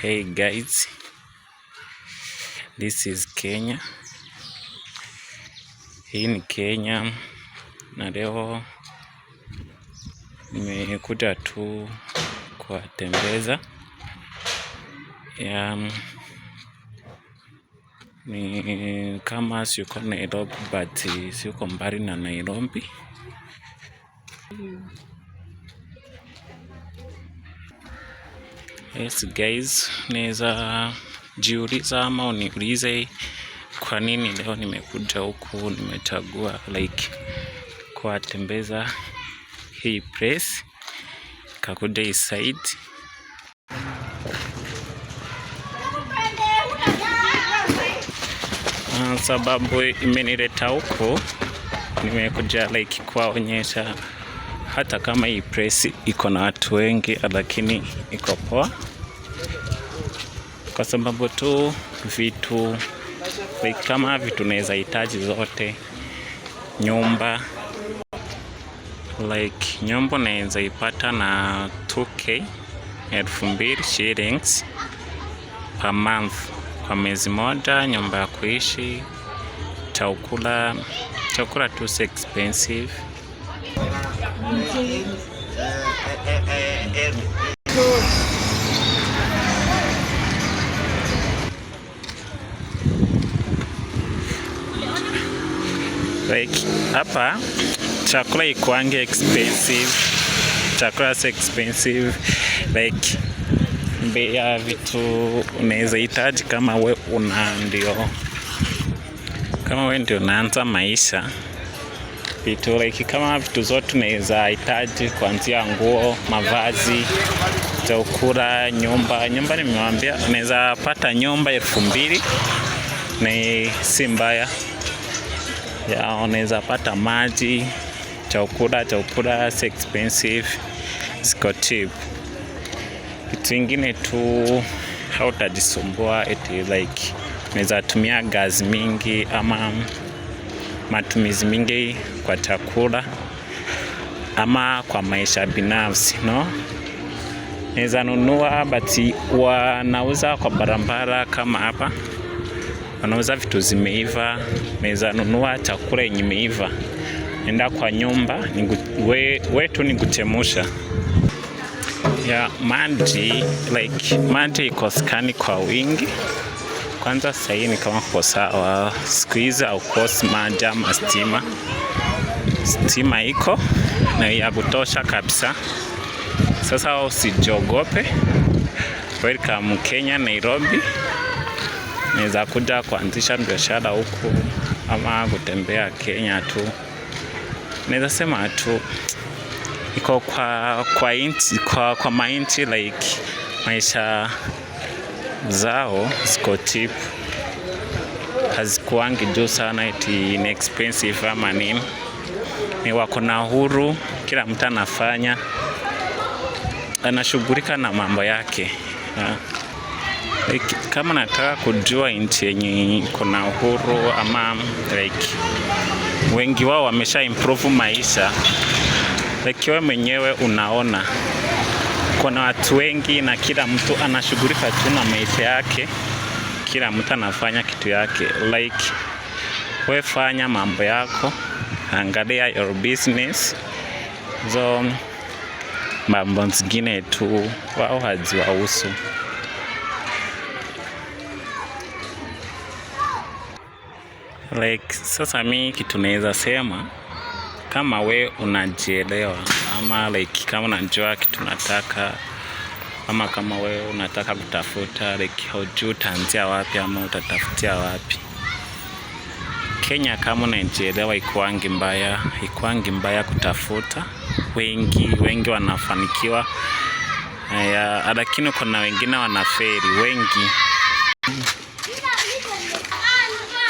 Hey guys, this is Kenya. Hii ni Kenya na leo nimekuja tu kuwatembeza. Ya, ni kama siko Nairobi but siko mbali na Nairobi. Yes guys, naweza jiuliza ama uniulize kwa nini leo nimekuja huku, nimechagua like kuwatembeza hii place, kakuja hii side. Sababu imenileta huku, nimekuja like kuwaonyesha hata kama hii place iko na watu wengi, lakini iko poa kwa sababu tu vitu like kama vitu naweza hitaji zote, nyumba like nyumba naweza ipata na 2K, 2,000 shillings per month, kwa mwezi moja, nyumba ya kuishi, chakula, chakula tu si expensive. Like hapa chakula ikuange expensive, chakula si expensive like bei ya vitu unaweza hitaji kama we una ndio kama we ndio unaanza maisha, vitu like kama vitu zote unaweza hitaji kuanzia nguo, mavazi, chakula, nyumba. Nyumba nimewambia unaweza pata nyumba 2,000, ni si mbaya. Ya, unaweza pata maji, chakula, chakula si expensive, ziko cheap. Kitu ingine tu hautajisumbua eti like unaweza tumia gas mingi ama matumizi mingi kwa chakula ama kwa maisha binafsi, no? Naweza nunua but wanauza kwa barabara kama hapa. Wanauza vitu zimeiva, naweza nunua chakula yenye imeiva. Nenda kwa nyumba, we tu ni kuchemusha. Ya maji, like maji ikosekani kwa wingi. Kwanza sahii ni kama kuko sawa, siku hizi haukosi maji ama stima. Stima iko na ya kutosha kabisa. Sasa usijiogope. Welcome Kenya, Nairobi. Naweza kuja kuanzisha biashara huku ama kutembea Kenya tu. Naweza sema tu iko kwa mainchi like maisha zao ziko cheap, hazikuangi juu sana eti ni expensive ama nini. Ni wako na uhuru, kila mtu anafanya, anashughulika na mambo yake. Like, kama nataka kujua nchi yenye iko na uhuru ama like wengi wao wamesha improve maisha, like wewe mwenyewe unaona kuna watu wengi na kila mtu anashughulika tu na maisha yake, kila mtu anafanya kitu yake. Like we fanya mambo yako, angalia your business, zo mambo zingine tu wao haziwahusu. Like sasa mi kitu naweza sema kama we unajielewa ama like kama unajua kitu unataka ama kama we unataka kutafuta like haujui utaanzia wapi ama utatafutia wapi. Kenya kama unajielewa ikuangi mbaya, ikuangi mbaya kutafuta. Wengi, wengi wanafanikiwa. Ya, lakini kuna wengine wanaferi, wengi.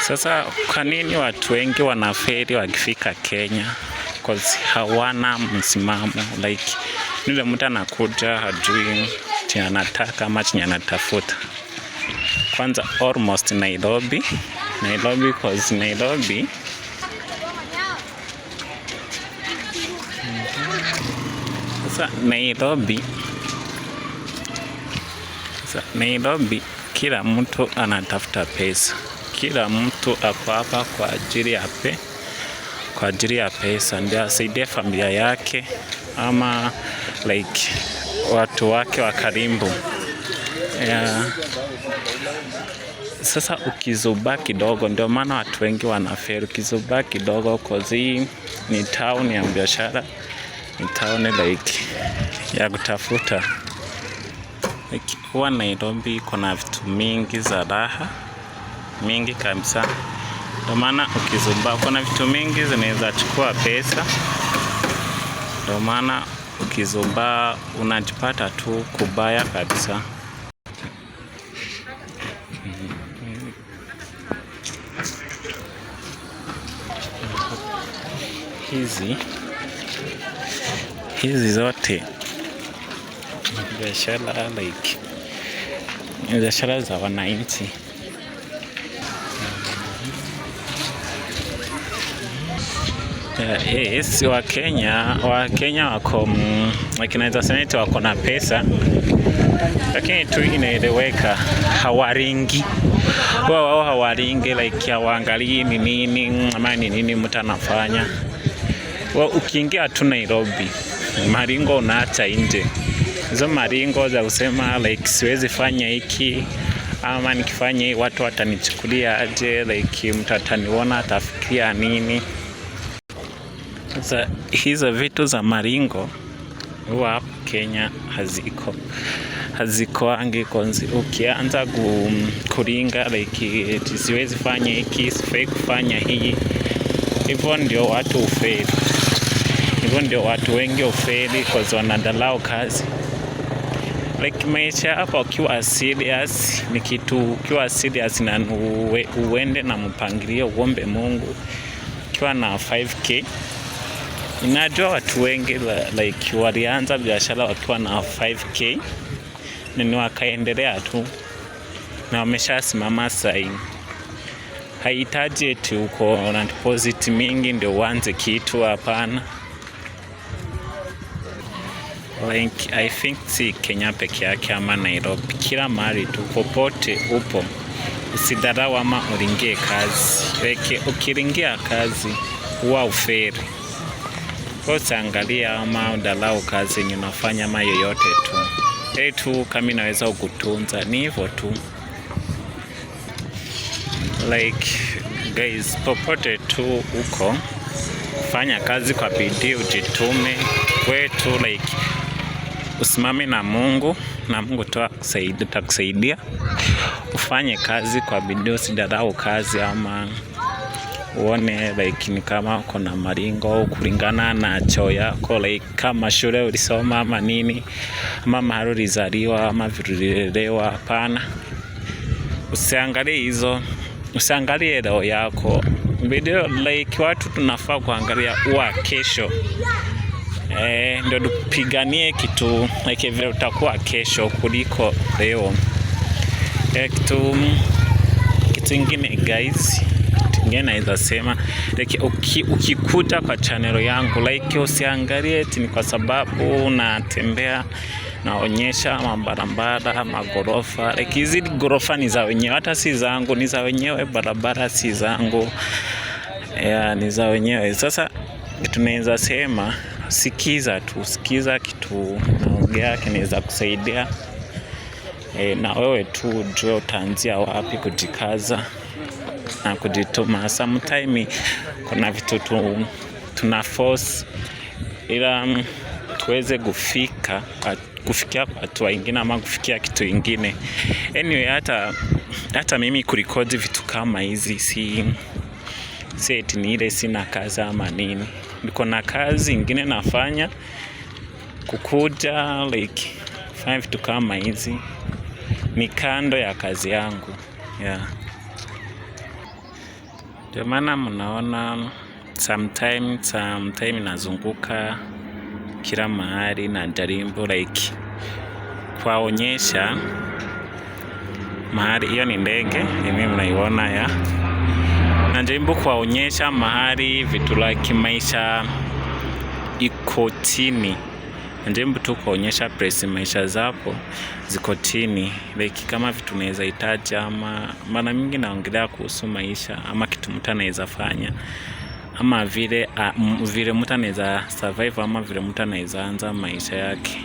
Sasa kwa nini watu wengi wanaferi wakifika Kenya? Cause hawana msimamo like yule mtu anakuja hajui chenye anataka ama chenye anatafuta. Kwanza almost Nairobi, Nairobi cause Nairobi sasa Nairobi Sasa Nairobi kila mtu anatafuta pesa, kila mtu ako hapa kwa ajili ya pesa, ndio asaidie familia yake ama like watu wake wa karibu, yeah. Sasa ukizubaa kidogo, ndio maana watu wengi wanafeli. Ukizubaa kidogo, 'cause hii ni town ya biashara, ni town like ya kutafuta. Like, huwa Nairobi kuna vitu mingi za raha mingi kabisa, ndio maana ukizubaa, kuna vitu mingi zinaweza chukua pesa, ndio maana ukizubaa unajipata tu kubaya kabisa. Hizi zote biashara, like biashara za wananchi. Yes, Wakenya wako, like naweza sema eti wako na pesa, lakini tu inaeleweka, hawaringi wao hawaringi, like hawaangalii ni nini ama ni nini mtu anafanya. Well, ukiingia tu Nairobi, maringo unaacha nje. Hizo maringo za kusema like siwezi fanya hiki ama nikifanya hii watu watanichukulia aje, like mtu ataniona atafikiria nini. Sasa hizo vitu za maringo huwa hapa Kenya haziko, hazikoangi 'cause ukianza kuringa like eti siwezi fanya hiki, sifai kufanya hii, hivyo ndio watu hufeli, hivyo ndio watu wengi hufeli 'cause wanadharau kazi. Like maisha hapa ukiwa serious ni kitu, ukiwa serious na uende na mpangilio, uombe Mungu, ukiwa na 5K. Ninajua watu wengi like walianza biashara wakiwa na 5K na ni wakaendelea tu na wameshasimama sahi. Haihitaji eti uko na deposit mingi ndio uanze kitu, hapana. Like I think si Kenya peke yake ama Nairobi, kila mahali tu, popote upo, usidharau ama uringie kazi. Like ukiringia kazi huwa uferi. Kwa usiangalia ama udharau kazi yenye unafanya ama yoyote tu. Heri tu kama inaweza kukutunza, ni hivyo tu. Like guys, popote tu uko, fanya kazi kwa bidii, ujitume, we tu like usimame na Mungu na Mungu tu atakusaidia. Ufanye kazi kwa bidii, usidharau kazi ama uone like ni kama uko na maringo kulingana na cheo yako, like kama shule ulisoma ama nini ama mahali ulizaliwa ama vile ulilelewa. Hapana, usiangalie hizo, usiangalie leo yako video. Like watu tunafaa kuangalia uwa kesho, ndio tupiganie kitu like vile utakuwa kesho kuliko leo. Kitu ingine guys, kitu ingine naweza sema like, ukikuja kwa channel yangu, like usiangalie eti ni kwa sababu natembea naonyesha mabarabara, magorofa. Like hizi gorofa ni za wenyewe, hata si zangu, ni za wenyewe. Barabara si zangu, yeah, ni za wenyewe. Sasa tunaweza sema sikiza tu, sikiza kitu naongea kinaweza kusaidia, na wewe tu ujue utaanzia wapi kujikaza na kujituma. Sometime kuna vitu tuna force ila tuweze kufikia kwa hatua ingine ama kufikia kitu ingine. Anyway, hata mimi kurekodi vitu kama hizi si eti ni ile sina kazi ama nini. Niko na kazi ingine nafanya, kukuja like kufanya vitu kama hizi ni kando ya kazi yangu, yeah. Ndio maana mnaona sometime nazunguka kila mahali najaribu like kuwaonyesha mahali. Hiyo ni ndege yenye mnaiona ya najaribu kuwaonyesha mahali vitu like maisha iko chini. Najaribu tu kuonyesha place maisha zapo ziko chini, like kama vitu naweza hitaji, ama mara mingi naongelea kuhusu maisha ama kitu mtu anaweza fanya ama vile vile mtu anaweza survive ama vile mtu anaweza anza maisha yake.